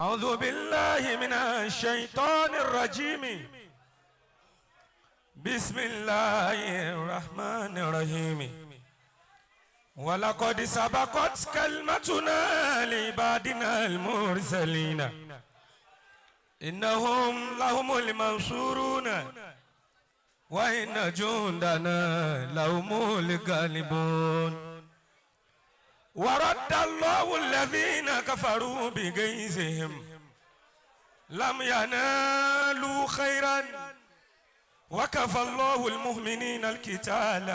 أعوذ بالله من الشيطان الرجيم. بسم الله الرحمن الرحيم. ولقد سبقت كلمتنا لعبادنا المرسلين إنهم لهم المنصورون وإن جندنا لهم الغالبون. ورد الله الذين كفروا بغيظهم لم ينالوا خيرا وكفى الله المؤمنين القتال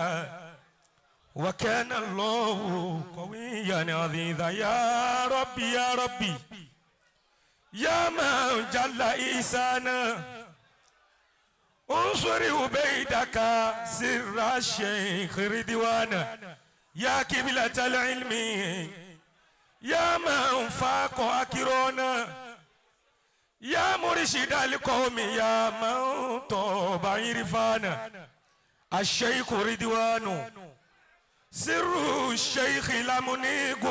وكان الله قويا عزيزا. يا ربي يا ربي يا من جل إحسانا انصر عبيدك سر الشيخ رضوانا يا قبلة العلم يا من فاق أكرونا يا مرشد القوم يا من طاب عرفانا. الشيخ رضوان سر الشيخ لمنيق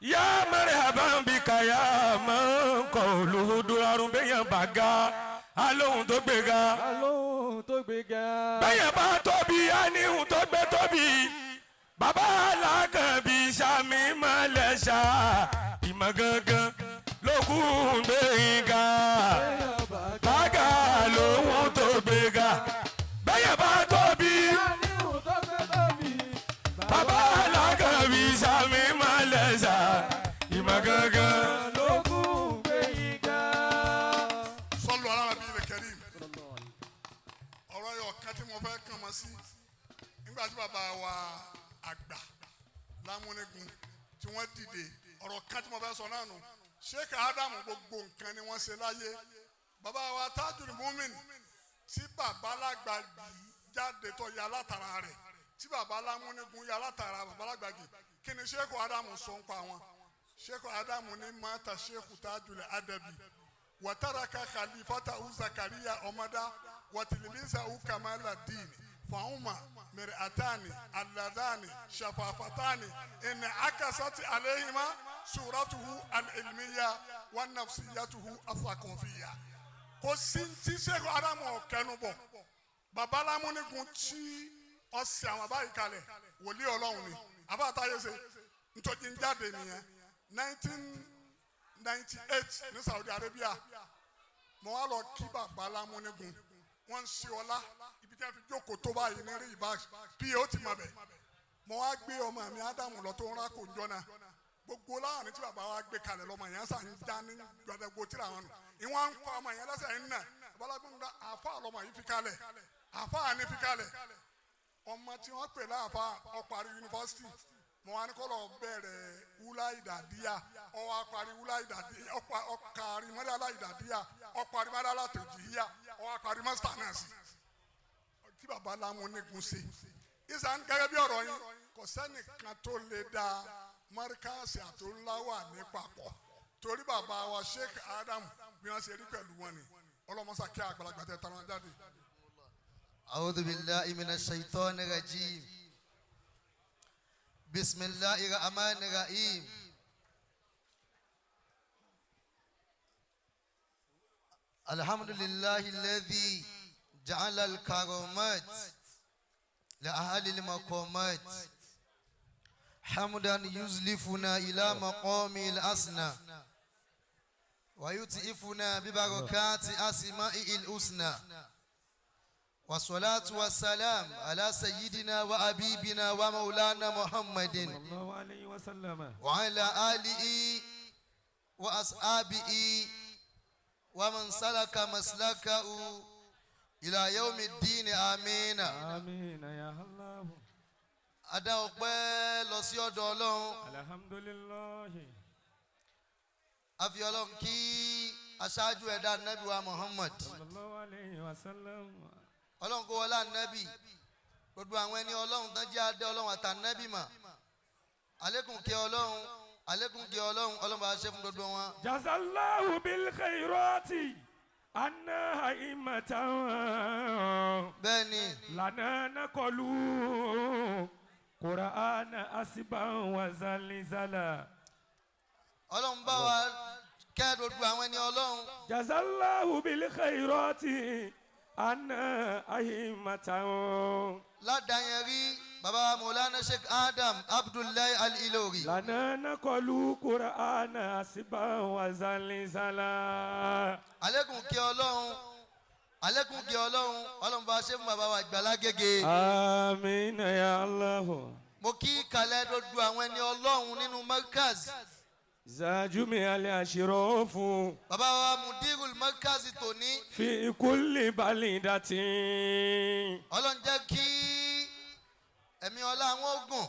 يا مرحبا بك يا من قوله درار بين بغا alóhun tó gbéga Alóhùn tó gbéga. Bẹ́yẹn bá tóbi á ní ohun tó gbé tóbi. Bàbá alákànbí sami mọ́lẹ́sà ìmọ̀ gangan lókùn gbẹ̀ngà bàgà lóhun tó gbéga. Bẹ́yẹn bá tóbi Alóhùn tó gbé tóbi. Bàbá alákànbí sami mọ́lẹ́sà ìmọ̀ gangan. Lókùn gbéga. Sọlọ alábí ilẹ̀ kẹrin ọ̀rọ̀ yọ ọ̀kan tí mo fẹ́ kàn mọ́ sí nígbà tí bàbá wa àgbà lámúnigun tí wọ́n dìde, ọ̀rọ̀ kan tí mo fẹ́ sọ náà nù. Sheikh Adam, gbogbo nǹkan ni wọ́n ṣe láyé. Bàbá wa Tajul Mumin tí bàbá lágbàgì jáde tó ya látara rẹ̀, tí bàbá lámúnigun ya látara bàbá lágbàgì, kí ni Sheikh Adam sọ ń pa wọn? Sheikh Adam ní mata Sheikh Tajul Adabi wataraka khalifatahu Zakariya ọmọdá watilimisahu kamala diini fahuma miriatani aladani shafafatani in akasati alehima suratuhu alilmiya wa nafsiyatuhu asakofiya. Kò sí ti sẹ́kọ̀ adamu ọ̀kẹ́nu bọ̀ babalámúnigun tí ọ̀sẹ̀ àwọn báyìí kalẹ̀ wòlíì ọlọ́run ni abáàtayé ṣe ntọ́jú ń jáde nìyẹn 1998 ní Saudi Arabia. Mo wá lọ kí bàbá lámúnigun, wọ́n ń ṣe ọlá ibi tí wọ́n fi jókòó tó báyìí ní rí ìbá bí ó ti mọ̀ bẹ̀. Mo wá gbé ọmọ mi Ádámù lọ tó ń rá kò ń jọ́nà gbogbo láàrin tí bàbá wa gbé kalẹ̀ lọ́mọ yẹn sàn ń já ní gbàdàgbò tíra wọn nù ìwọ̀n ń fa ọmọ yẹn lẹ́sẹ̀ ń nà babalágbóńgbà àfa lọ́mọ yìí fi kalẹ̀, àfa ni fi kalẹ̀. Ọmọ tí wọ́n pè láàfa ó parí yunifásitì. Mo wá ní kọ́ lọ bẹ̀rẹ̀ wúlá ìdàdíyà, ó wá parí wúlá ìdàdíyà, ó parí mọ́dálá ìdàdíyà, ó parí mọ́dálá tòjìyà, ó wá parí mọ́sítà náà sí tí baba lámúnigun ṣe ìsàn gẹ́gẹ́ bí ọ̀rọ̀ yín. Kò sẹ́nìkan tó lè da mọ́ríkàsì àtòláwà ní papọ̀ torí bàbá wa Sheikh Adam bí wọ́n ṣe rí pẹ̀lú wọn ni ọlọ́mọṣà kí àgbàlagbà tẹ tara wọn jáde. أعوذ بالله من الشيطان الرجيم. بسم الله الرحمن الرحيم. الحمد لله الذي جعل الكرامات لأهل المقامات حمدا يزلفنا إلى مقام الأسنى ويتئفنا ببركات أسمائه الحسنى، والصلاة والسلام على سيدنا وحبيبنا ومولانا محمد الله عليه وسلم وعلى آله وأصحابه ومن سلك مسلكه إلى يوم الدين. آمين. آمين يا الله. Adá ọpẹ́ lọ sí ọ̀dọ̀ Ọlọ́run. الحمد لله. A fi Ọlọ́run kí aṣáájú ẹ̀dá Nábì wa Muhammad. صلى الله عليه وسلم. Ọlọ́run kó wọlé ànábì, gbogbo àwọn ẹni Ọlọ́run tán jẹ́ adé Ọlọ́run àtànábì mà, àlékún kí Ọlọ́run, àlékún kí Ọlọ́run, Ọlọ́run bá ṣe fún gbogbo wọn. جزى الله بالخيرات أنا أئمة Bẹ́ẹ̀ ni. لنا نقلوا قرآن أسبا وزلزلا. Ọlọ́run bá wa kẹ́ gbogbo àwọn ẹni Ọlọ́run. Jazallahu bil khairati anna ahimatan. Ládàáyẹn rí baba wa Mọ̀lánà Sheikh Adam Abdullahi Al-Ilori. Lana naqalu Qur'ana asiban wa zalzala. Alẹ́kùn kí Ọlọ́run, alẹ́kùn kí Ọlọ́run, Ọlọ́run bá ṣe fún baba wa Àgbàlá Gègé. Amina ya Allah. Mo kí kalẹ̀ gbogbo àwọn ẹni Ọlọ́run nínú Markaz. Zajumi al ashirafu. Baba wa Mudirul Markaz tòní. Fi kulli balidatin. Ọlọ́run jẹ́ kí ẹ̀mí ọlá àwọn ogun,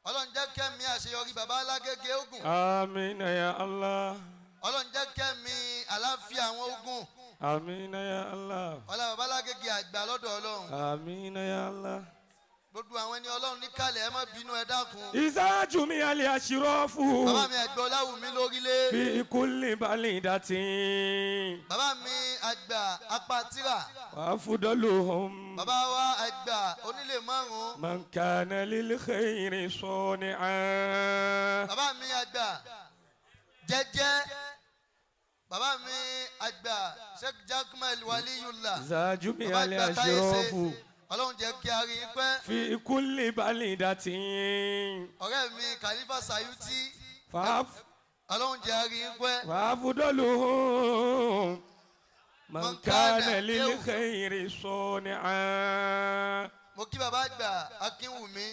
Ọlọ́run jẹ́ kẹ́mi àṣeyọrí baba Alágége ogun. Amina ya Allah. Ọlọ́run jẹ́ kẹ́mi àláfíà àwọn ogun. Amina ya Allah. Ọlá baba Alágége àgbà lọ́dọ̀ Ọlọ́run. Amina ya Allah. Gbogbo àwọn ẹni Ọlọ́run níkàlẹ̀, ẹ má bínú, ẹ dákun. Izajumi al ashirafu. Bàbá mi àgbà Ọláwùmí lórílẹ̀. Fi kulli balidatin. Bàbá mi àgbà apatira. Wa afdaluhum. Bàbá wa àgbà onílé márùn. Man kana lil khairi sani'a. Bàbá mi àgbà jẹ́jẹ́, bàbá mi àgbà Sheikh Jakmal Waliyullah. Zajumi Bàbá al àgbà táyé ṣe, ashirafu. Ọlọ́run jẹ́ kí a rí i pẹ́. Fi kulli balidatin. Ọ̀rẹ́ mi Khalifa Sayuti. Fàáf. Ọlọ́run jẹ́ a rí i pẹ́. وأفضلهم من من كان كان للخير صانعا. Mo kí bàbá àgbà Akínwùmí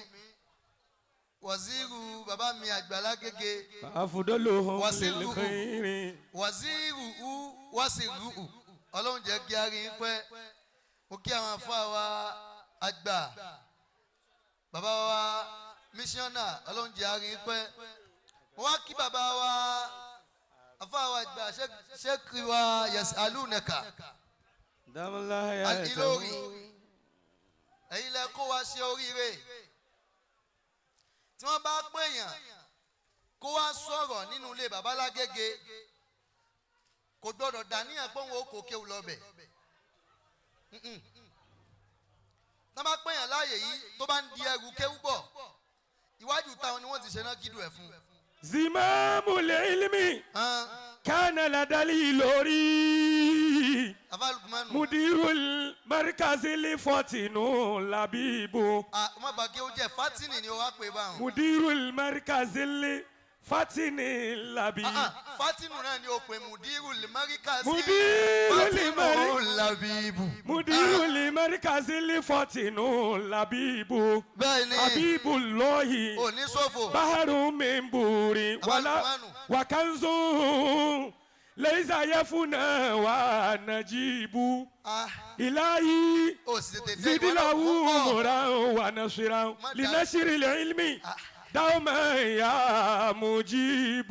wàzírù, bàbá mi àgbà Lágége. وأفضلهم وسره. للخير. Wàzírù ú wàsírù ú, Ọlọ́run jẹ́ kí a rí i pẹ́. Mo kí àwọn afá wa àgbà, bàbá wa mísíọ́nà, Ọlọ́run jẹ́ a rí i pẹ́. Mo wá kí bàbá wa afá wa àgbà Sheikh wa Yasaluneka. دام الله يا Al-Ilori, ẹ̀yin lẹ kó wa ṣe oríire. Tí wọ́n bá pèèyàn kó wá sọ̀rọ̀ nínú ilé baba Lágége, kò gbọ́dọ̀ dàníyàn pé òun ó kó kéwù lọ́bẹ̀. Tí wọ́n bá pèèyàn láàyè yìí tó bá ń di ẹrù kéwù bọ̀, iwájú táwọn ni wọ́n ti ṣe náà kídùn ẹ̀ fún. زمام العلم Hàn, كان لدى الإيلوري afálùkùmánù. مدير المركز لفتن لبيب. Ah, má bà kéwù jẹ́, Fatini ni o wá pè báwọn. مدير المركز لفتن لبيب. Ah, ah, Fatinu náà ni o pè, Mudiru Limarikasi. Mudiru Fatinu Limari- Labibu. مدير المركز لفتن لبيب. Bẹ́ẹ̀ ni. حبيب الله. Òní sọ́fò. بحر من بور ولا Abdulmanu. وكنز ليس يفنى ونجيب. Ah, إلهي o sì tètè dé زد ìwọ náà له púpọ̀. نورا ونصرا ما لنشر العلم دوما يا مجيب.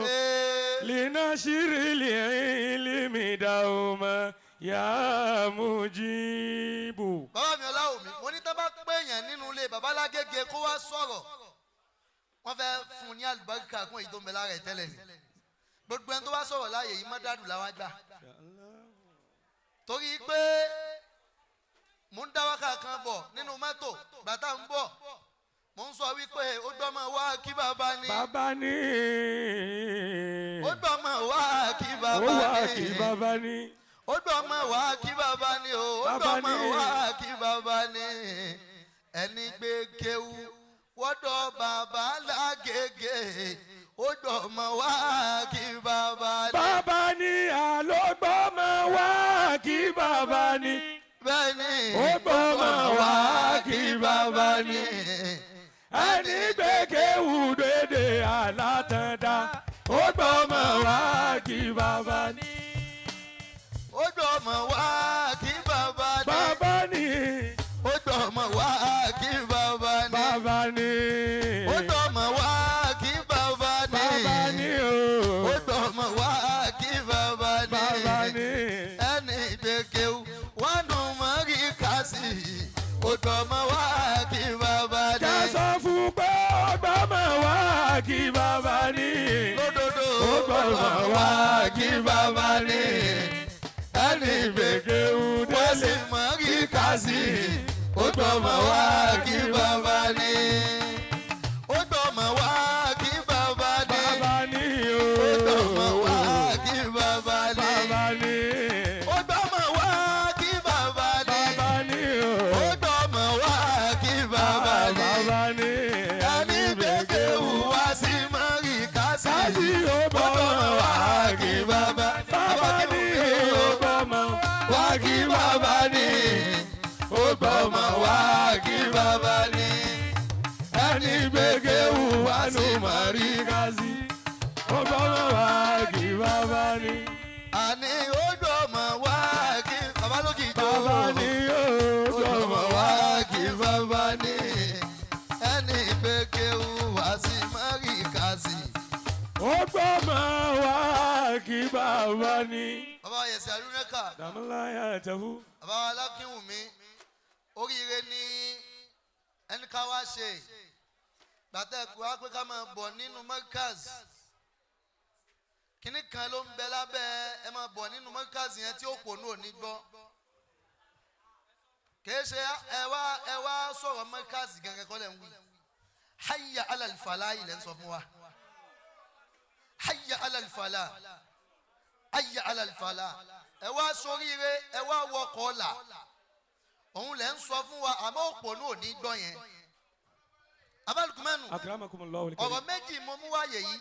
Ee, لنشر العلم دوما يا مجيب. Bàbá mi Ọláwùmí, mo ní tá bá pèèyàn nínú ilé bàbá Lágége kó wá sọ̀rọ̀, wọ́n fẹ́ fún un ní àlùbáríkà kún èyí tó ń bẹ lára ẹ̀ tẹ́lẹ̀ ni. Gbogbo ẹni tó bá sọ̀rọ̀ láàyè yìí, má dàdù làwọn gbà. Torí pé mò ń dá wákà kan bọ̀ nínú mọ́tò gbàtà ń bọ̀, mò ń sọ wípé ó gbọ́mọ wá kí bàbá ni. Bàbá ní. Ó gbọ́mọ wá kí Ó bàbá wà ni. kí bàbá ní. Ó gbọ́mọ wá kí bàbá ni o, ó Bàbá gbọ́mọ ni. wá kí bàbá ni. Ẹni gbé kéwú wọ́dọ̀ bàbá Lágége, ó gbọ́mọ wá kí bàbá ni. Bàbá ní àlọ́gbọ́mọ wá kí bàbá ní. Bẹ́ẹ̀ ni. Ó gbọ́mọ wá kí bàbá ní. Ẹni gbé kéwú dédé alátẹ̀dá. Ó gbọ́mọ wá kí bàbá ní. Ó gbọ́mọ wá kí bàbá ni. Bàbá ní. Ó gbọ́mọ wá kí bàbá ni. Bàbá ní. Ó gbọ́mọ wá kí bàbá ni. Bàbá ní o. Ó gbọ́mọ wá kí bàbá ni. Bàbá ní. Ẹni gbẹ̀kẹ̀wò wọnú mọ́rí kásì, ó gbọ́mọ wá kí bàbá ni. Ká sọ fún pé ó gbọ́mọ wá kí bàbá ní. Lódodo. Ó gbọ́mọ wá kí bàbá ní. Ẹni Gbèkéwú wọ́n sì délé. mọ́rí kásì, ó gbọ́mọ wá kí bàbá ni. Ó gbọ́mọ wá kí bàbá ni. Bàbá ó gbọ́mọ wá kí bàbá. Bàbá ní ó gbọ́mọ wá kí bàbá ní. Ó gbọ́mọ wá kí bàbá ní. Ẹni gbége wù wá nù mọ̀rí kásí. Ó gbọ́mọ wá kí bàbá ní. Àní ó gbọ́mọ wá kí bàbá lókè jọ. Bàbá ní ó Ó gbọ́mọ gbọ́mọ wá. wá kí bàbá ní. Ẹni gbége wá sí mọ́ríkàsì. Ó gbọ́mọ wá kí bàbá ní. Bàbá wa Yẹ̀sì Àrúnẹ́kà. Dàmúláyà tẹ̀wú. Bàbá wa Lákínwùmí. Oríire ní ẹni ká wá ṣe. Gbàtẹ́ kú wá pé ká máa bọ̀ nínú Mọ́ríkàsì. Kínní kan ló ń bẹ lábẹ́ ẹ máa bọ̀ nínú Mọ́ríkàsì yẹn tí ó pò ní òní gbọ́. Kìí ṣe ẹ wá sọ̀rọ̀ Mọ́ríkàsì gangan kọ́ lẹ̀ ń wí. Hayya alal falah ilẹ̀ ń sọ fún wa. Hayya alal falah. Hayya alal falah. Ẹ wá soríire, ẹ wá wọkọ̀ ọ̀la. Òun lẹ̀ ń sọ fún wa, àmọ́ òpònú òní gbọ́ yẹn. Abalukumanu Akramakumullahu ọ̀rọ̀ méjì mo mú wáyé yìí,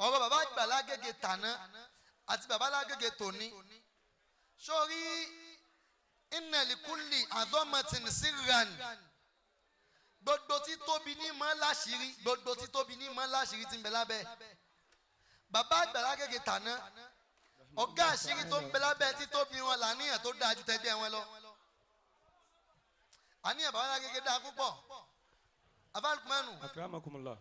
ọ̀rọ̀ bàbá àgbà Lágége tàná àti bàbá Lágége tòní. Sórí inna likulli azamatin sirran, gbogbo títóbi ní mọ́ láṣìírí, gbogbo títóbi ní mọ́ láṣìírí tí ń bẹ lábẹ́. Bàbá àgbà Lágége tàná, ọ̀gá àṣírí tó ń bẹ lábẹ́ títóbi wọn làníyàn tó dáa ju tẹgbẹ́ wọn lọ. Àníyàn bàbá Lágége dáa púpọ̀. Abalukumanu Akramakumullah.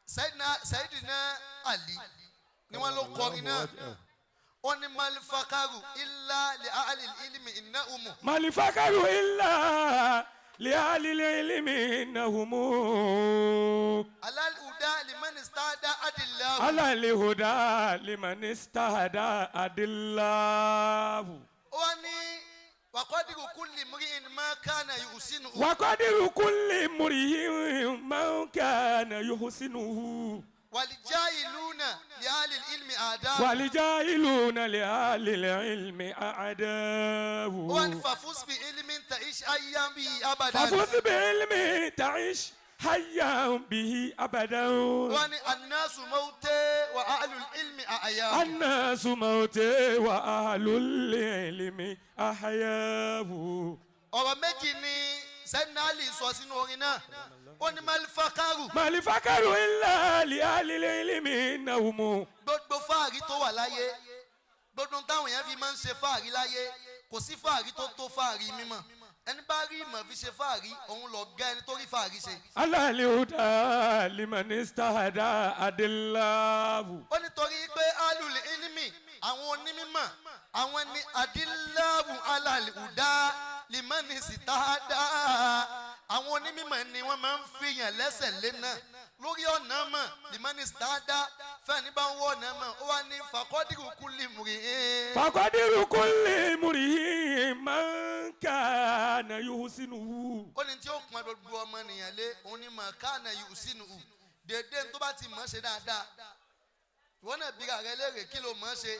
Sayidina Ali ni wọn ló kọrin náà. Ó ní malifakaru illa li ahli ilmi inna umu. Malifakaru illa li ahli ilmi innahumu. Alal huda liman istada adillahu. Ala lihuda liman istahada adillahu. Ó wá ní wàkọ́dìrú kulli mri'in ma kana yuhsinu. Wakadiru kulli murihin man kana yuhsinuhu. Walijahiluna li ahli ilmi àdá. Walijahiluna li ahli ilmi a'dahu. Ó wá ní fafus bi ilmin ta'ish ayyan bi abadan. ففز بعلم تعيش حيا به أبدا. Ó wá ní annasu mawte wa ahlu ilmi a'ya. الناس موتى وأهل العلم أحياه. Ọ̀rọ̀ méjì ni Sayyidina Ali sọ sínú orin náà. Ó ní malifakaru. ما الفقر إلا لأهل العلم إنهم. Gbogbo fáàrí tó wà láyé, gbogbo táwọn èèyàn fi máa ń ṣe fáàrí láyé, kò sí fáàrí tó tó fáàrí mímọ̀. Ẹni bá rí ìmọ̀ fi ṣe fáàrí, òun lọ gá ẹni tó rí fáàrí ṣe. على الهدى لمن استهدى أدلاه. Ó nítorí pé alul ilmi, àwọn onímọ̀, àwọn ni adiláwù alal huda limani sitada. Àwọn onímọ̀ ni wọ́n máa ń fìyàn lẹ́sẹ̀ lé náà lórí ọ̀nà mọ̀. Limani sitada, fẹ́ni bá ń wọ ọ̀nà mọ̀. Ó wá ní faqadiru kulli mri'in. فقدر كل امرئ من كان يحسنه. Ó ní tí ó pọn gbogbo ọmọnìyàn lé, òun ní mọ̀ káànà yìí sínú dédé tó bá ti mọ̀ ọ́ ṣe dáadáa. Ìwọ náà bíra rẹ léèrè, kí ló mọ̀ ọ́ ṣe?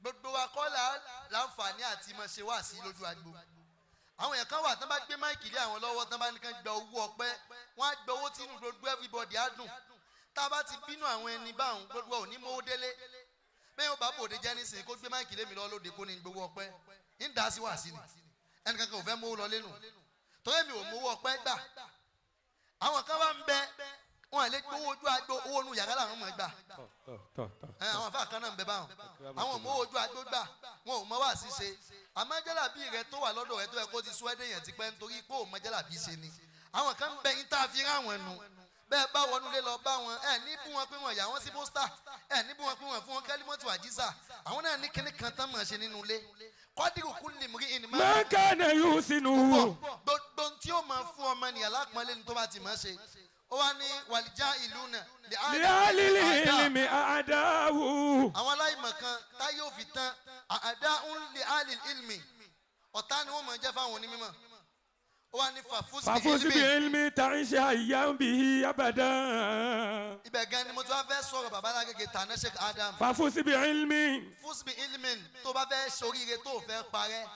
Gbogbo wa kọ́ là láǹfààní àti mọ̀ ṣe wá sí lójú agbo. Àwọn èèyàn kan wà tán bá gbé mic lé àwọn lọ́wọ́, tán bá ní kán gba owó ọpẹ́, wọ́n á gba owó tí inú gbogbo everybody á dùn. Tá a bá ti bínú àwọn ẹni báwọn, gbogbo wa ò ní mówó délé. Bẹ́ẹ̀ ó bá bòde jẹ́ nísìnyí, kó gbé mic lé mi lọ́wọ́ lóde, kó ní gbowó ọpẹ́, ń dá sí wá sí ni. Ẹnìkan kan ò fẹ́ mówó lọ lẹ́nu torí mi ò mówó ọpẹ́ gbà. Àwọn kan wá ń bẹ, wọn lè gbowó ojú agbo, owó nu yàrá làwọn mọ̀ gbà. Ẹ àwọn afa kan náà ń bẹ báwọn, àwọn ò mówó ojú agbo gbà, wọn ò mọ wá sí ṣe. Àmọ́ jálàbí rẹ tó wà lọ́dọ̀ rẹ tó yẹ kó ti sún ẹ́dẹ̀yàn ti pẹ́, nítorí pé ò mọ jálàbí ṣe ni. Àwọn kan ń bẹ yín tá a fi rán àwọn ẹnu bẹ́ẹ̀ bá wọnú lé lọ bá wọn, ẹ ní bú wọn pé wọn yà wọn sí poster, ẹ ní bú wọn pé wọn fún wọn kẹ́límọ́tì àjíṣà. Àwọn náà ní kíní kan tán mọ̀ ṣe nínú ilé. Kọ́dírù kulli mri'in ma من كان يحسنه. gbogbo tí ó máa fún ọmọ nìyà lápọ́nlé ni tó bá ti mọ̀ ṣe. Ó wá ní wàlíjà ìlú náà لأهل العلم أعداه. Àwọn aláìmọ̀ kan táyé ò fi tán, àdá ń lè àlè ilmi, ọ̀tá ni wọ́n máa jẹ́ fáwọn onímọ̀. Ó wá ní fàfúsì ففز ilmi. بعلم تعيش حيا به أبدا. Ibẹ̀ gan ni mo ti wá fẹ́ sọ̀rọ̀ bàbá Lágége tàná, Sheikh Adam. ففز بعلم. Fúsbì ilmi, tó bá fẹ́ soríire, tó fẹ́ parẹ́,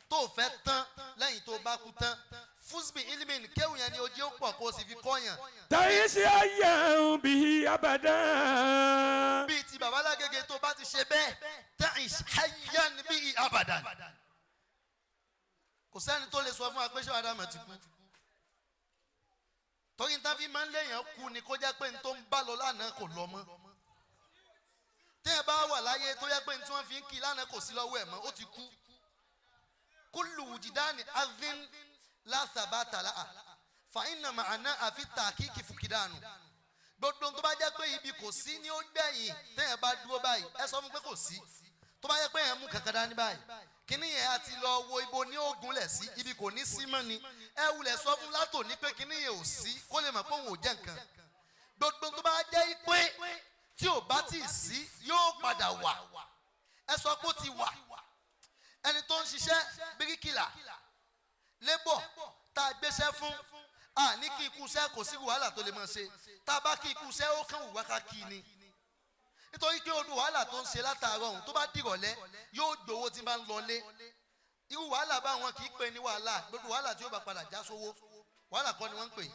tó fẹ́ tán lẹ́yìn tó bá kú tán. Fúsbì ilimin kéwù yẹn ni ojú ó pọ̀ kó o sì fi kọ́yàn. تعيش حيا به أبدا. Bíi ti babalágége tó bá ti ṣe bẹ́ẹ̀, ta'ish hayyan bihi abadan. Kò sẹ́ni tó lè sọ fún wa pé ṣé Ádámù ti kú, torí ní táfi máa ń léèyàn kú ni kó jẹ́ pé ní tó ń bá lọ lánàá kò lọ mọ́. Téèyàn bá wà láyé tó yẹ pé ní tí wọ́n fi ń kí lánàá kò sí lọ́wọ́ ẹ̀ mọ́, ó ti kú. Kullu wujidani adhin la thabata laha fa inna ma'ana àfi tàkìkì fukidanu. Gbogbo tó bá jẹ́ pé ibi kò sí ní ó gbẹ̀yìn, téèyàn bá dúró báyìí, ẹ sọ fún pé kò sí. Tó bá yẹ pé yẹn mú kankan dání báyìí, kíní yẹn á ti lọ wo ibo ní ògùn lẹ̀ sí, ibi kò ní sí mọ́ ni. Ẹ wulẹ̀ sọ fún látòní pé kíní yẹn ò sí, kó lè mọ̀ pé òun ò jẹ́ nǹkan. Gbogbo tó bá jẹ́ pé tí ò bá tì sí yóò padà wà, ẹ sọ pé ó ti wà. Ẹni tó ń ṣiṣẹ́ bíríkìlà lébọ̀ tá a gbéṣẹ́ fún, a ní kí ikú iṣẹ́, kò sí wàhálà tó lè máa ṣe. Tá a bá kí ikú iṣẹ́, ó kàn wù wá ká kí ni, nítorí pé olú wàhálà tó ń ṣe látàárọ̀ ọ̀hún, tó bá dìrọ̀lẹ́ yóò gbowó tí bá ń lọlé. Irú wàhálà báwọn kì í pè ní wàhálà. Gbogbo wàhálà tí ó bá padà já sówó, wàhálà kọ́ ni wọ́n ń pè.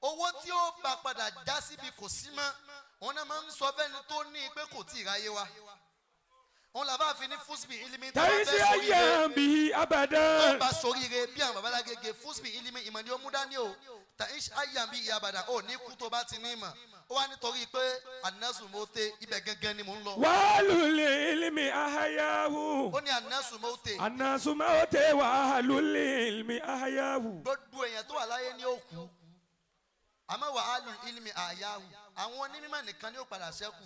Owó tí ó bá padà já síbi kò sí mọ́, òun náà máa ń sọ fẹ́ni tó ní pé kò tí ì ráyé wa. Òun làbá fi ní fúsbì ilimi tó bá تعيش fẹ́ sóríire حيا به tó أبدا. bá soríire bí àwọn babalágége, fúsbì ilimi, ìmọ̀ ni ó mú dání o. Ta'ish hayyan bí abada, ò ní kú tó bá ti ní ìmọ̀. Ó wá nítorí pé anasu mote, ibẹ̀ gangan ni mò ń lọ. وأهل العلم أحياه. Ó ní anasu mote. الناس موتى وأهل العلم أحياه. Gbogbo èèyàn tó wà láyé ní òkú, àmọ́ wàhálù ilmi àyàwó, àwọn onímọ̀ nìkan ní ó padà ṣẹ́kù.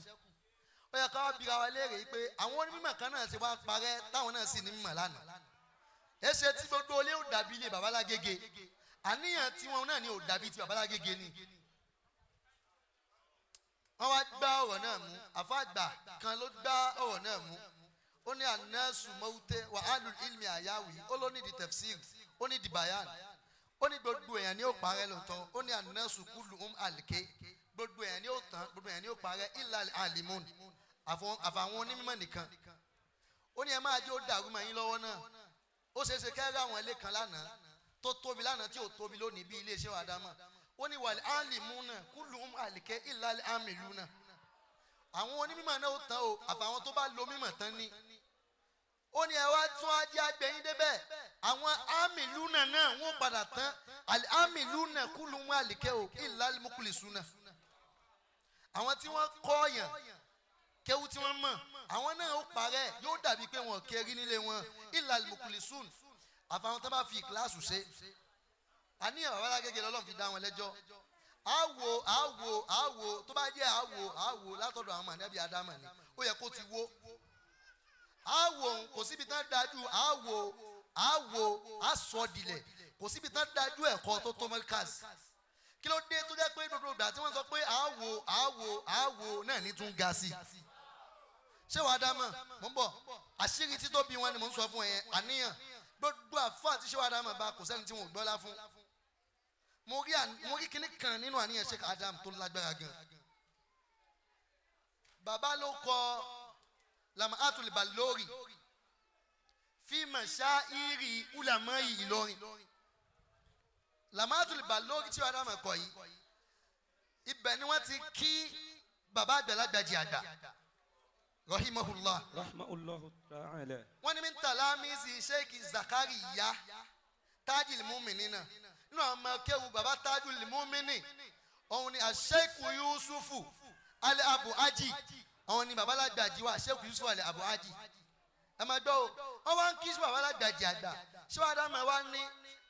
Ó yẹ ká wá bira wa léèrè yìí pé àwọn onímọ̀ kan náà ti wá parẹ́, táwọn náà sì ní mímọ̀ lánàá. Èsè tí gbogbo ilé ò dàbí ilé babalágége, àníyàn tiwọn náà ni ò dàbí ti babalágége ni. Wọ́n wá gbá ọ̀rọ̀ náà mú. Àfàgbà kan ló gbá ọ̀rọ̀ náà mú. Ó ní anasu mawute wàhálù ilmi àyàwó yìí, ó ló ní di tafsir, ó ní di bayan. Ó ní gbogbo èèyàn ní ó parẹ́ lóòótọ́. Ó ní anasu kulu alike, gbogbo èèyàn ní ó tán, gbogbo èèyàn ní ó parẹ́, illa alimun, àfàwọn onímọ̀ nìkan. Ó ní ẹ máa jẹ́ ó dàrú mọ́ yín lọ́wọ́ náà. Ó ṣeé ṣe kẹ́rẹ́ àwọn ilé kan lánàá tó tóbi lánàá tí ò tóbi lónìí, bí iléeṣẹ́ wa dá mọ̀. Ó ní wal alimuna kulu alike illa amiluna. Àwọn onímọ̀ náà ó tán o, àfàwọn tó bá lo mímọ̀ tán ni. Ó ní ẹ wá tún ajé agbẹ̀yìn débẹ̀, àwọn amìlúnà náà wọ́n padà tán. Amìlúnà kúlù wọn àlìkẹ́ o illa mukulisuna. Àwọn tí wọ́n kọ́ yàn kéwú tí wọ́n mọ̀, àwọn náà ó parẹ́, yóò dàbí pé wọn kéré nílé wọn, illa mukulisun, àfàwọn tó bá fi ìkíláàsù ṣe. Àníyàn babalágége lọ́lọ́run fi dá wọn lẹ́jọ́. Àwò àwò àwò tó bá jẹ́ àwò àwò látọ̀dọ̀ àwọn mọ̀nẹ́bí Ádámà ni ó yẹ kó ti wó. Àwò òun kò síbi tán dájú àwò àwò àsọdilẹ̀, kò síbi tán dájú ẹ̀kọ́ tó tó mọ́kàs. Kí ló dé tó jẹ́ pé gbogbo ìgbà tí wọ́n sọ pé àwò àwò àwò náà ní tún ga sí i? Ṣé wàá dá mọ̀? Mò ń bọ̀. Àṣírí títóbi wọn ni mò ń sọ fún ẹ yẹn. Àníyàn gbogbo àfọ àti ṣé wàá dá mọ̀ bá, kò sẹ́ni tí wọn ò gbọ́lá fún. Mo rí kinní kan nínú àníyàn Sheikh Adam tó lágbára gan. Bàbá ló kọ Lamaatul Balori fi mashairi ulama Ìlọrin. Lamaatul Balori tí wàá dá kọ yìí, ibẹ̀ ni wọ́n ti kí bàbá àgbàlagbàjì àgbà rahimahullah. Rahmatulahu ta'ala. Wọ́n ní min talamizi Sheikh Zakariya Tajil Muminina, nínú àwọn ọmọ kéwu bàbá Tajil Mumini, òun ni Sheikh Yusufu Ali Abu Aji. Òun ni bàbá lágbàjì wa, Sheikh Yusufu Ali Abu Aji. Ẹ máa gbọ́ o, wọ́n wá ń kí sí bàbá lágbàjì àgbà. Ṣé wàá dá máa wá ní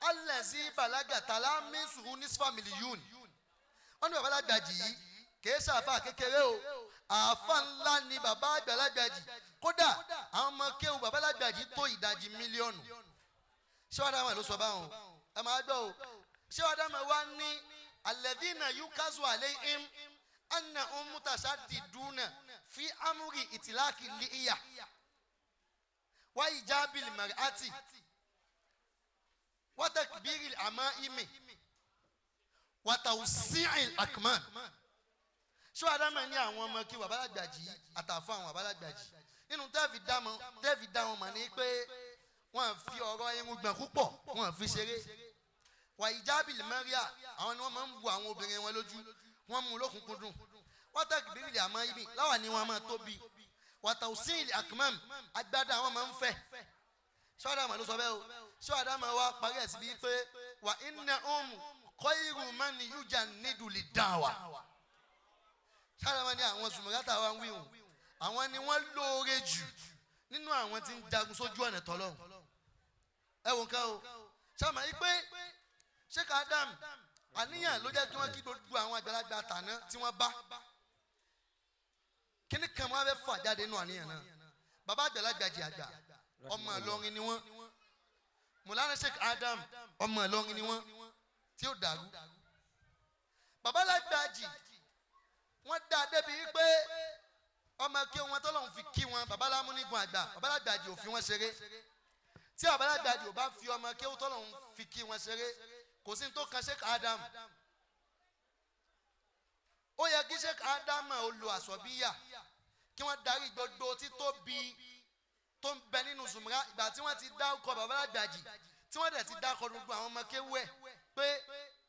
alẹ́sí balaga talamisu nisfa miliyun. Wọ́n ní bàbá lágbàjì yìí kìí ṣàfà kékeré o, àáfà ńlá ni bàbá àgbàlagbàjì. Kódà àwọn ọmọ kéwu bàbá lágbàjì tó ìdajì mílíọ̀nù. Ṣé wàá dáhùn ẹ̀ ló sọ báwọn? Ẹ máa gbọ́ o. Ṣé wàá dáhùn ẹ̀ wá ní alladhina yukazu alayhim annahum mutashaddiduna fi amri itilaki liya wa ijabil mar'ati wa takbiril amaimi wa tawsi'il akman. Ṣé wàá dáhùn ẹ̀ ní àwọn ọmọ kí bàbá lágbàjì àtàfọ àwọn bàbá lágbàjì nínú tẹ́ẹ̀fì dá wọn mọ̀ ní pé wọ́n fi ọ̀rọ̀ irun gbọ̀n púpọ̀, wọ́n fi ṣeré. Wà ìjábìlì mẹ́ríà, àwọn ni wọ́n máa ń bu àwọn obìnrin wọn lójú, wọ́n mú lókùnkúndùn. Wọ́tàkìbìrì àmọ́ ibi láwà ni wọ́n máa tóbi. Wàtàùsíìlì àkùmọ́m, agbádá àwọn máa ń fẹ̀. Ṣọ́ọ́dàmọ̀ ló sọ bẹ́ẹ̀ o. Ṣọ́ọ́dàmọ̀ wa parí ẹ̀ síbi pé wà iná òun kọ́ irun mọ́ni yújà nídùú lè dá wa. Ṣọ́ọ́dàmọ̀ ni àwọn sùmùràtà wa ń wíwùn, àwọn ni wọ́n lóore jù nínú àwọn tí ń jagun sójú ọ̀nà tọ́lọ́hún. Ẹ wò nǹkan o, ṣàmà yí pé Sheikh Adam, àníyàn ló jẹ́ kí wọ́n kí gbogbo àwọn àgbàlagbà tàná tí wọ́n bá kíní kan, wọ́n fẹ́ fà jáde nínú àníyàn náà. Bàbá àgbàlagbà jì àgbà, ọmọ Ìlọrin ni wọ́n. Mùlánà Sheikh Adam, ọmọ Ìlọrin ni wọ́n tí ó dàrú. Bàbá àgbàlagbà wọ́n dá a débi wípé ọmọ kí wọn tọ́lọ́hún fi kí wọn. Bàbá lámúnigun àgbà, bàbá àgbàjì ò fi wọn ṣeré. Tí bàbá àgbàjì ò bá fi ọmọ kí wọn tọ́lọ́hún fi kí wọn ṣeré, kò sí ní tó kan Sheikh Adam. Ó yẹ kí Sheikh Adam ó lo àsọ̀bíyà kí wọ́n darí gbogbo títóbi tó ń bẹ nínú zùmùrà. Ìgbà tí wọ́n ti dá ọkọ̀ bàbá àgbàjì, tí wọ́n dẹ̀ ti dá ọkọ̀ gbogbo àwọn ọmọ kéwú ẹ̀ pé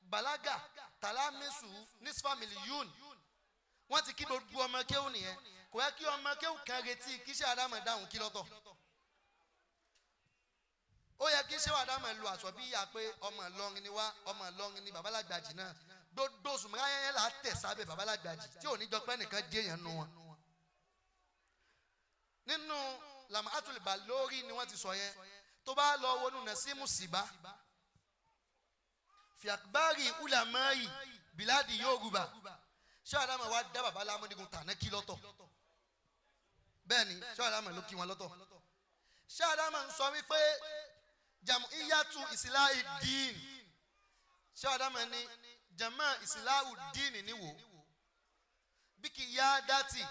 balaga talamisu nisfa miliyun, wọ́n ti kí gbogbo ọmọ kéwú nìyẹn. Kò yẹ kí ọmọ kéwú kan retí kí Sheikh Adam dáhùn kí lọ́tọ̀. Ó yẹ kí Sheikh Adam lu àsọ̀bíyà pé ọmọ Ìlọrin ni wá, ọmọ Ìlọrin ni bàbá àgbàjì náà. Gbogbo zùmùrà yẹn là á tẹ̀ sábẹ́ bàbá àgbàjì tí ò ní jọ pé nìkan jẹ́ èèyàn nu wọn. Nínú làmà àtúlùbà lórí ni wọ́n ti sọ yẹn. Tó bá lọ wọnú Nasimu Siba fiakbari ulamai biladi Yorùbá, Sheikh Adam wa dá bàbá lámúnigun tàná kí lọ́tọ̀. Bẹ́ẹ̀ ni Sheikh Adam ló kí wọn lọ́tọ̀. Sheikh Adam ń sọ wípé jamu iyatu isilahi dín. Sheikh Adam ní jama isilahu dín níwò bí kì í yá dátì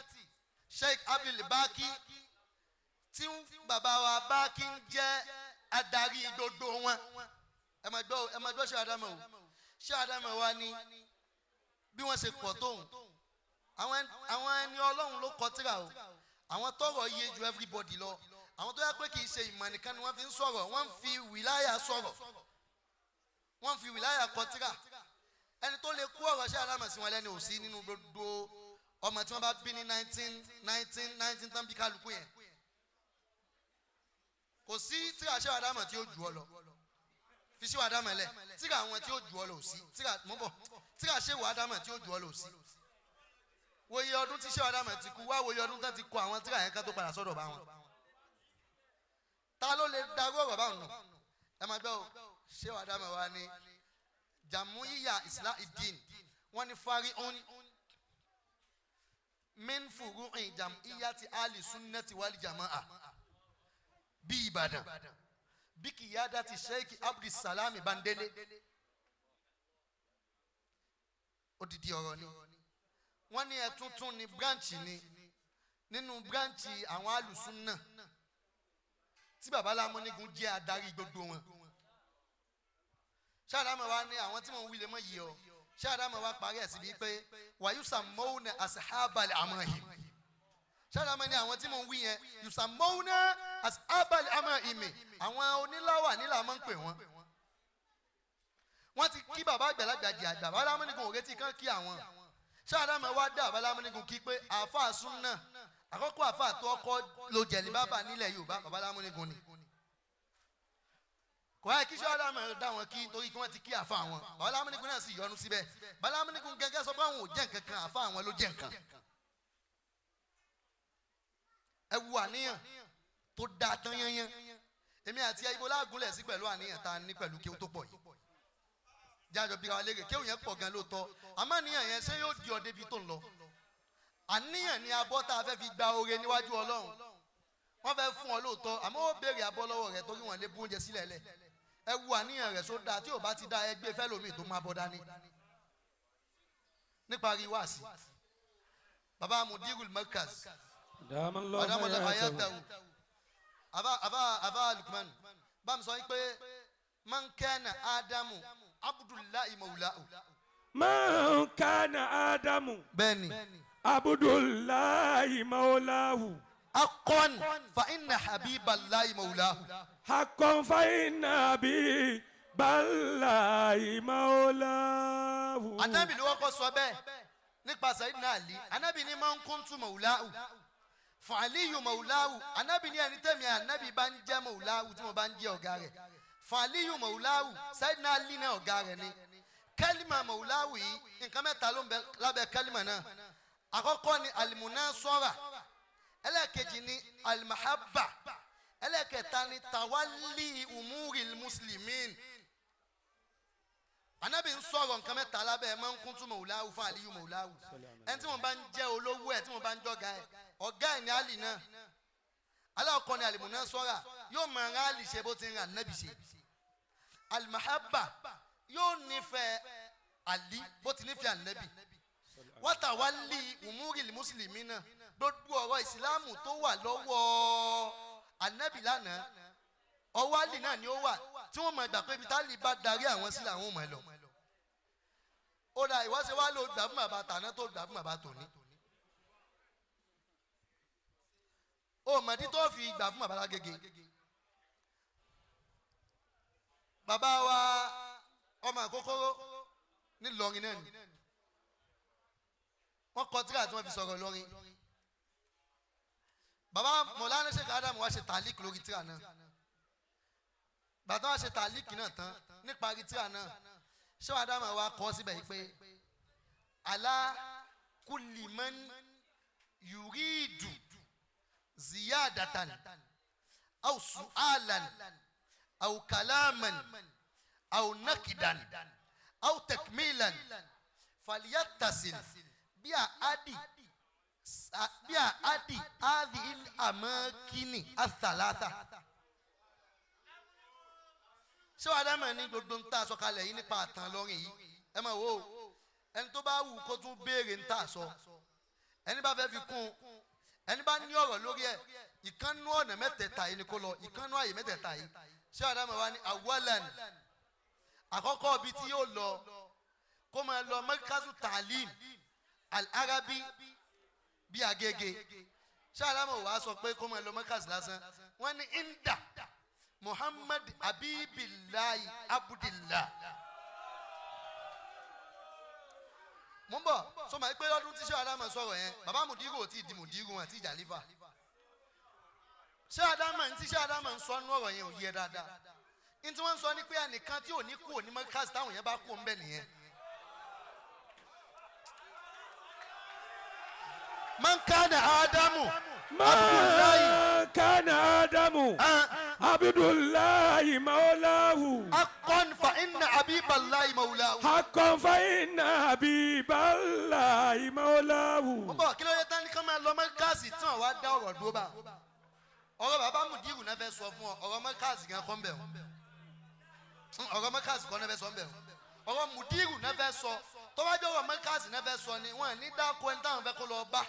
Sheikh Abdul Baki, tí bàbá wa Baki ń jẹ́ adarí gbogbo wọn. Ẹ máa gbọ́, ẹ máa gbọ́ Sheikh Adam o. Sheikh Adam wa ní bí wọ́n ṣe pọ̀ tóun, àwọn ẹni Ọlọ́run ló kọ tírà o, àwọn tọrọ yé ju everybody lọ, àwọn tó yẹ pé kì í ṣe ìmọ̀ nìkan ni wọ́n fi ń sọ̀rọ̀, wọ́n ń fi wìláyà sọ̀rọ̀, wọ́n ń fi wìláyà kọ tírà. Ẹni tó lè kó ọ̀rọ̀ Sheikh Adam sí wọn lẹ́nu ò sí nínú gbogbo ọmọ tí wọ́n bá bí ní 19 19 19 tán bí kálukú yẹn. Kò sí tírà Sheikh Adam tí ó jù ọ lọ. Fi Sheikh Adam lẹ̀, tírà àwọn tí ó jù ọ lọ ò sí. Tírà mọ́ bọ̀, tírà Sheikh Adam tí ó jù ọ lọ ò sí. Wòye ọdún tí Sheikh Adam ti kú, wá wòye ọdún tán ti kọ àwọn tírà yẹn ká tó padà sọ́dọ̀ bá wọn. Ta ló lè darú ọ̀rọ̀ báwọn nù? Ẹ máa gbọ́ o. Sheikh Adam wa ni Jamuiya Islahideen, wọ́n ní fari on min furu'in jam'iyyati ali sunnati wal jama'a bí Ìbàdàn bí kìyàdá ti Sheikh Abdulsalami Bandele. Odidi ọ̀rọ̀ ni. Wọ́n ní ẹ̀túntún ní branch ni nínú branch àwọn alùsùnà tí baba Lámúnigun jẹ́ adarí gbogbo wọn. Ṣáàdámọ̀ wa ní àwọn tí mò ń wí lè mọ̀ yìí o. Ṣáàdámọ̀ wa parí ẹ̀ síbi pé wàyúsàmọ́wọ́nà àṣàbàlẹ̀ àmọ́hìm. Ṣáàdámọ̀ ní àwọn tí mò ń wí yẹn, yùsàmọ́wọ́nà àṣàbàlẹ̀ àmọ́hìm, àwọn oníláwà nílà máa ń pè wọ́n. Wọ́n ti kí bàbá àgbàlagbà di àgbà, bàbá Lámúnigun ò retí kán kí àwọn. Ṣáàdámọ̀ wa dá bàbá Lámúnigun kí pé àáfàá súnà àkọ́kọ́, àáfàá tó ọkọ́ lo jẹ̀lì bàbá nílẹ̀ Yorùbá, bàbá Lámúnigun ni. Kò wáyé kí sọ́dọ̀ dá wọn kí, torí kí wọ́n ti kí àfa wọn. Bàbá Lámúnigun náà sì yọnu síbẹ̀. Bàbá Lámúnigun gẹ́gẹ́ sọ pé àwọn ò jẹ́ nǹkan kan, àfa àwọn ló jẹ́ nǹkan. Ẹ wu àníyàn tó dáa tán yányán. Èmi àti ibo lágúnlẹ̀ sí pẹ̀lú àníyàn tá a ní pẹ̀lú kéwú tó pọ̀ yìí? Jájọ bí wa léèrè, kéwú yẹn pọ̀ gan lóòótọ́, àmọ́ àníyàn yẹn, ṣé yóò di ọ débi tó ń lọ? Àníyàn ni abọ́ tá a fẹ́ fi gba oore níwájú Ọlọ́run. Wọ́n fẹ́ fún ọ lóòótọ́, àmọ́ ó béèrè abọ́ lọ́wọ́ rẹ̀ torí wọ́n lè bú oúnjẹ sílẹ̀ lẹ̀. Ẹ wo àníyàn rẹ̀ sódà. Tí ò bá ti dá, ẹgbẹ́ fẹ́lòmíì tó máa bọ́ dání. Níparí wáàsí, baba mudirul markaz, adamallah hayatahu, aba Lukman bá mi sọ yín pé man kana Ádámù abdullahi mawulahu. Man kana Ádámù. Bẹ́ẹ̀ni. Abdullahi maulahu. Akon fa inna habiballahi mawulahu. Haqqan fa inna bi الله مولاه. Anabi ló kọ́kọ́ sọ bẹ́ẹ̀ nípa Sayyidina Ali. Anabi ní man kuntu maulahu fa Aliyu maulahu. Anabi ní ẹni tẹ̀mí anabi bá ń jẹ́ maulahu, tí mo bá ń jẹ́ ọ̀gá rẹ̀, fa Aliyu maulahu, Sayyidina Ali náà ọ̀gá rẹ̀ ni. Kẹ́límà maulahu yìí, nǹkan mẹ́ta ló ń bẹ lábẹ́ kẹ́límà náà. Àkọ́kọ́ ni alimunasọ́ra, ẹlẹ́ẹ̀kejì ni alimahabba, ẹlẹ́ẹ̀kẹta ni tawali umuri muslimin. Anabi ń sọ̀rọ̀ nǹkan mẹ́ta lábẹ́ ẹ̀ man kuntu maulahu fa Aliyu maulahu. Ẹni tí mo bá ń jẹ́ olówó ẹ̀, tí mo bá ń jọ́ga ẹ̀, ọ̀gá ẹ̀ ní Ali náà. Aláwọ̀kọ́ ni alimunasọ́ra, yóò máa rán Ali ṣe bó ti ń rán anabi ṣe. Alimahabba, yóò nífẹ̀ẹ́ Ali bó ti nífẹ̀ẹ́ anabi. Wátàwálì umuri mùsùlùmí náà, gbogbo ọ̀rọ̀ ìsìláàmù tó wà lọ́wọ́ anabi lánàá, ọwọ́ Ali náà ni ó wà, tí wọ́n mọ̀ gbà pé ibi táàlì bá darí àwọn sí làwọn ò mọ̀ ẹ́ lọ. Ó dà, ìwọ́sẹ̀ wá ló gbà fún bàbá tàná tó gbà fún bàbá tòní. Ó mọ̀dí tó fi gbà fún bàbá lágége. Bàbá wa ọmọ àkókòrò nílọrin náà ni wọ́n kọ tírà tí wọ́n fi sọ̀rọ̀ lọ́rin. Bàbá Mọ̀lánà Sheikh Adam wá ṣe tàlíkì lórí tírà náà. Bàtà wá ṣe tàlíkì náà tán níparí tírà náà, Sheikh Adam wá kọ síbẹ̀ yìí pé ala kulli man yuridu ziyadatan aw su'alan aw kalaman aw nakidan aw takmilan falyattasil bí a adi adi il amakini athalatha. Ṣé wàá dámọ̀ ní gbogbo ń tà sọ kalẹ̀ yìí nípa àtàn lọ́rìn yìí? Ẹ máa wò ó, ẹni tó bá wù kó tún béèrè ń tà sọ, ẹni bá fẹ́ fi kún un, ẹni bá ní ọ̀rọ̀ lórí ẹ̀, ìkànnú ọ̀nà mẹ́tẹ̀ẹ̀ta yìí ni kó lọ, ìkànnú àyè mẹ́tẹ̀ẹ̀ta yìí. Ṣé wàá dámọ̀ wá ní awalan, àkọ́kọ́ ibi tí yóò lọ, kó máa lọ markazu ta'lim al-arabi bí Agége. Ṣáàlámù wàá sọ pé kó máa lọ markaz lásán. Wọ́n ní inda Muhammad Abibillahi Abudillah. Mo ń bọ̀ sọ ma pé lọ́dún tí ṣáàlámù sọ̀rọ̀ yẹn, bàbá mùdírù ò tí ì di mùdírù àti ìjàlífà. Ṣáàlámù tí ṣáàlámù ń sọ nú ọ̀rọ̀ yẹn ò yẹ dáadáa. Ní tí wọ́n ń sọ ní pé ẹnìkan tí ò ní kú ò ní markaz, táwọn yẹn bá kú ń bẹ̀ nìyẹn. Man kana Adamu Abdullahi. ما كان آدم عبد الله مولاه Akon fa inna Abiballahi maulahu. حقا فإن حبيب الله مولاه. Mo bọ̀, kí ló dé tán ní ká máa lọ mọ́kàsì tí wọ́n wá dá ọ̀rọ̀ dúró bá? Ọ̀rọ̀ bàbá Mùdírù náà fẹ́ sọ fún ọ, ọ̀rọ̀ mọ́kàsì gan kọ́ ń bẹ̀ wọ́n. Ọ̀rọ̀ mọ́kàsì kọ́ náà fẹ́ sọ ń bẹ̀ wọ́n. Ọ̀rọ̀ Mùdírù náà fẹ́ sọ, tọ́wájú ọ̀rọ̀ mọ́kàsì náà fẹ́ sọ ni wọ́n ní dáko ẹni táwọn fẹ́ kó lọ bá.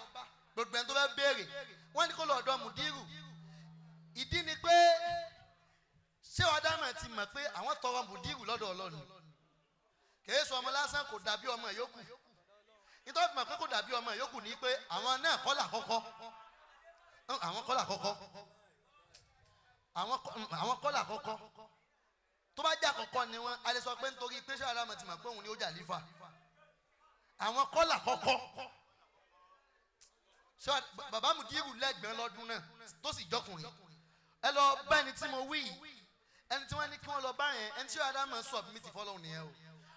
Gbogbo ẹni tó fẹ́ béèrè, wọ́n ní kó lọ ọ̀dọ̀ Mùdírù. Ìdí ni pé ṣé wàá dámọ̀ ti mọ̀ pé àwọn tọrọ Mùdírù lọ́dọ̀ Ọlọ́run. Kèé sọ ọmọ lásán, kò dàbí ọmọ yòókù. Nítorí mọ̀ pé kò dàbí ọmọ yòókù ni pé àwọn náà kọ́ làkọ́kọ́, àwọn kọ́ làkọ́kọ́, àwọn kọ́ làkọ́kọ́. Tó bá jẹ́ àkọ́kọ́ ni wọ́n, a lè sọ pé nítorí pé ṣé alámọ̀ ti mọ̀ pé òun ni ó jà lífà, àwọn kọ́ làkọ́kọ́. Ṣé bàbá Mùdírù lẹ́gbẹ̀ẹ́ lọ́dún náà tó sì jọkùnrin? Ẹ lọ bá ẹni tí mo wí yìí, ẹni tí wọ́n ní kí wọ́n lọ bá yẹn, ẹni tí alámọ̀ submit fọlọ́run nìyẹn o.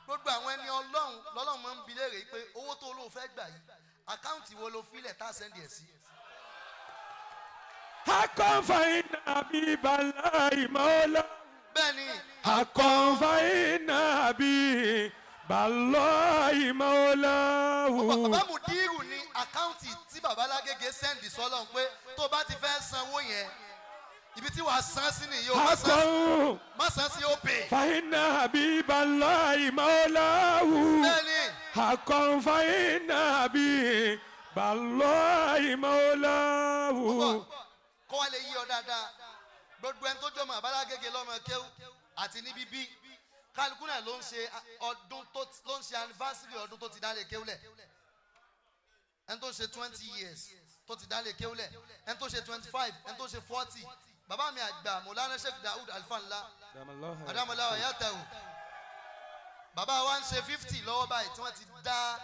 Gbogbo àwọn ẹni Ọlọ́run lọ́lọ́run máa ń bi léèrè pé owó tó olóò fẹ́ gbà yìí, account wo ló filẹ̀ tá a send ẹ̀ sí. حقا فإن حبيب الله مولاه. Bẹ́ẹ̀ ni. حقا فإن حبيب الله مولاه. Bàbá Mùdírù ní account tí bàbá Lágége send sọ́lọ́run pé tó bá ti fẹ́ sanwó yẹn, ibi tí wàá san sí nìyí o, má san sí, حقا má san sí Opay. فإن حبيب الله مولاه. Bẹ́ẹ̀ ni. حقا فإن حبيب الله مولاه. Bọ̀ kó wá lè yí ọ dáadáa, gbogbo ẹni tó jọmọ àbálágége lọ́mọ kéwú àti ní bíbí, kálukú náà ló ń ṣe ọdún tó ló ń ṣe anniversary ọdún tó ti dálé kéwú lẹ̀. Ẹni tó ń ṣe 20 years tó ti dálé kéwú lẹ̀, ẹni tó ṣe 25, ẹni tó ṣe 40. Bàbá mi àgbà Mọ̀lánà Sheikh Daoud Alfanla Adamola Oyatawu, bàbá wa ń ṣe 50 lọ́wọ́ báyìí tí wọ́n ti dá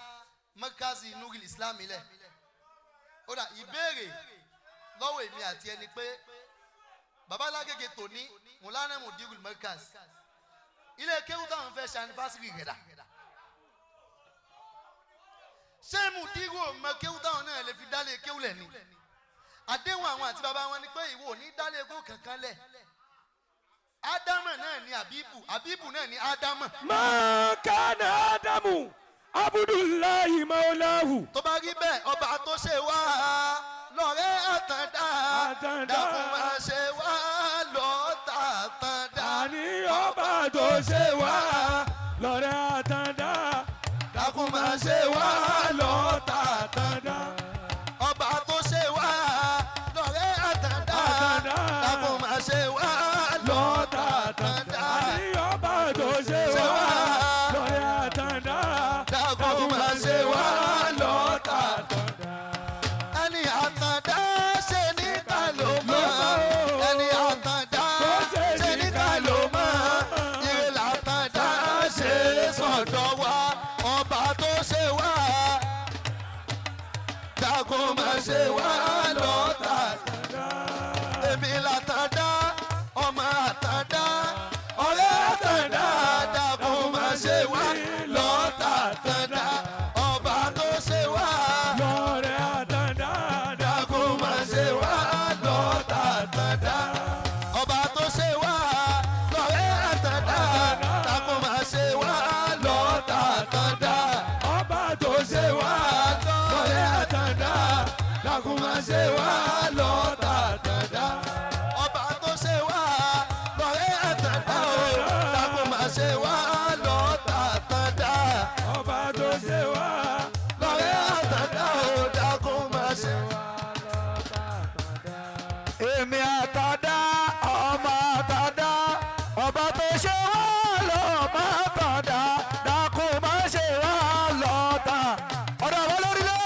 Mọ́kàsí Nuril Islam ilẹ̀. Ó dà, ìbéèrè lọ́wọ́ èmi àti ẹni pé bàbá Lágége tòní, Mọ̀lánà Mudirul Markaz, ilé kéwú táwọn fẹ́ ṣe anifásitì rẹ̀ dà? Ṣé Mudiru ò mọ kéwú táwọn náà lè fi dálé kéwú lẹ̀ ni? Àdéhùn àwọn àti bàbá wọn ni pé ìwọ ò ní dálé kéwú kankan lẹ̀. Ádámà náà ni Àbíbù, Àbíbù náà ni Ádámà. Ma kana Ádámù Abdullahi Maulahu. Tó bá rí bẹ́ẹ̀, ọba tó ṣe wá lọ́rẹ́ àtàndá, Àtàndá. dákun máa ṣe wá lọ́tà àtàndá. Àní ọba tó ṣe wá lọ́rẹ́ àtàndá. Dákun máa ṣe wá lọ́tà àtàndá. Ọba tó ṣe wá lọ́rẹ́ àtàndá, Àtàndá. dákun máa ṣe wá Lọ́tà lọ́tà àtàndá. àtàndá. Àní ọba tó ṣe Ṣe wá wá. lọ́rẹ́ àtàndá. Dákun máa ṣe wá lọ́tà àtàndá. Ẹni àtàndá ṣe níta ló mọ̀, ẹni àtàndá ṣe níta ló mọ̀, ire làtàndá ṣe sọ̀dọ̀ wa. Ọba tó ṣe wá, dákun máa ṣe wá lọ́tà. Èmi làtàndá, ọmọ àtàndá, ọ̀rẹ́ àtàndá, dákun máa ṣe wá lọ́tà àtàndá. Ọba tó ṣe wá, Lọ́rẹ́ àtàndá. dákun máa ṣe wá lọ́tà àtàndá. Ọba tó ṣe wá lọ́rẹ́ àtàndá, dákun máa ṣe wá lọ́tà àtàndá. Ọba tó ṣe wá lọ́rẹ́ àtàndá. Dákun máa ṣe wá lọ́tà àtàndá. Ọba tó ṣe wá lọ́rẹ́ àtàndá o, dákun máa ṣe wá lọ́tà àtàndá. Ọba tó ṣe wá Lọ́rẹ́ àtàndá o, dákun máa ṣe wá. Èmi àtàndá, ọmọ àtàndá, ọba tó ṣe wá lọ́mọ àtàndá, dákun má ṣe wá lọ́tà. Ọ̀dọ̀ àbá lórílẹ̀.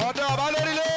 Ọ̀dọ̀ àbá lórílẹ̀.